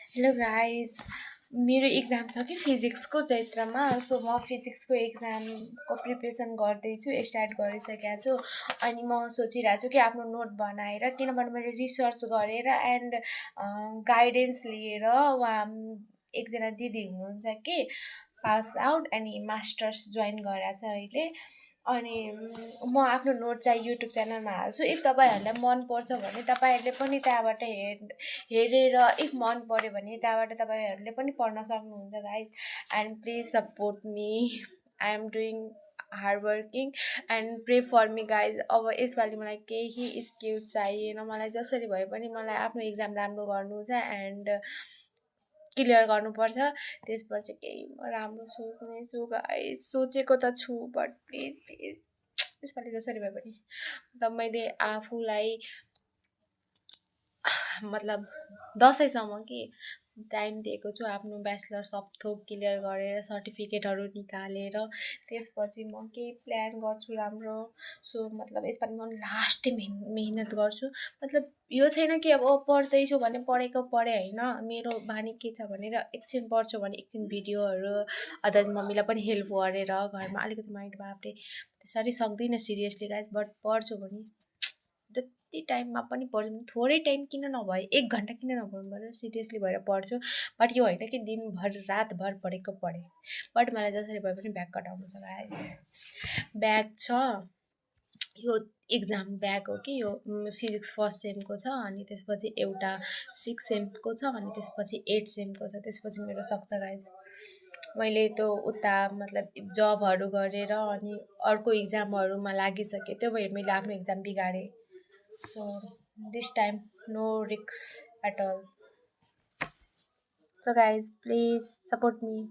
hello guys मेरो exam छ कि फिजिक्सको चैत्रमा सो म फिजिक्सको इक्जामको प्रिपरेसन गर्दैछु स्टार्ट गरिसकेको छु अनि म सोचिरहेको छु कि आफ्नो नोट बनाएर किनभने मैले रिसर्च गरेर एन्ड गाइडेन्स लिएर उहाँ एकजना दिदी हुनुहुन्छ कि पास आउट अनि मास्टर्स जोइन गरेको छ अहिले अनि म आफ्नो नोट चाहिँ युट्युब च्यानलमा हाल्छु इफ तपाईँहरूलाई मनपर्छ भने तपाईँहरूले पनि त्यहाँबाट हेरेर इफ मन पऱ्यो भने त्यहाँबाट तपाईँहरूले पनि पढ्न सक्नुहुन्छ guys and please support me I am doing hard working and pray for me guys अब यसपालि मलाई केही स्किल्स चाहिएन मलाई जसरी भए पनि मलाई आफ्नो इक्जाम राम्रो गर्नु छ एन्ड क्लियर गर्नुपर्छ त्यसपछि केही म राम्रो सोच्नेछु गाइज सोचेको त छु बट प्लिज प्लिज यसपालि जसरी भए पनि मतलब मैले आफूलाई मतलब दसैँसम्म कि टाइम दिएको छु आफ्नो ब्याचलर्स सब थोक क्लियर गरेर सर्टिफिकेटहरू निकालेर त्यसपछि म केही प्लान गर्छु राम्रो सो मतलब यसपालि म लास्ट मेहनत गर्छु मतलब यो छैन कि अब पढ्दैछु भने पढेको पढेँ होइन मेरो बानी के छ भनेर एकछिन पढ्छु भने एकछिन भिडियोहरू अदर्स मम्मीलाई पनि हेल्प गरेर घरमा अलिकति माइन्ड बाफ्रे त्यसरी सक्दिनँ सिरियसली गाइज बट पढ्छु भने जति टाइममा पनि पढ्छु भने थोरै टाइम किन नभए 1 घन्टा किन नपढ्नु पर्यो सिरियसली भएर पढ्छु बट यो होइन कि दिनभर रातभर पढेको पढेँ बट मलाई जसरी भए पनि ब्याग कटाउनु छ गाइस ब्याग छ यो इक्जाम ब्याग हो कि यो फिजिक्स फर्स्ट सेमको छ अनि त्यसपछि एउटा 6 सेमको छ अनि त्यसपछि 8 सेमको छ त्यसपछि मेरो सक्छ गाइस मैले त उता मतलब जबहरू गरेर अनि अर्को इक्जामहरूमा लागिसकेँ त्यो भएर मैले आफ्नो इक्जाम बिगारेँ सो दिस टाइम नो रिक्स at all so guys please support me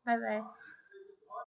bye by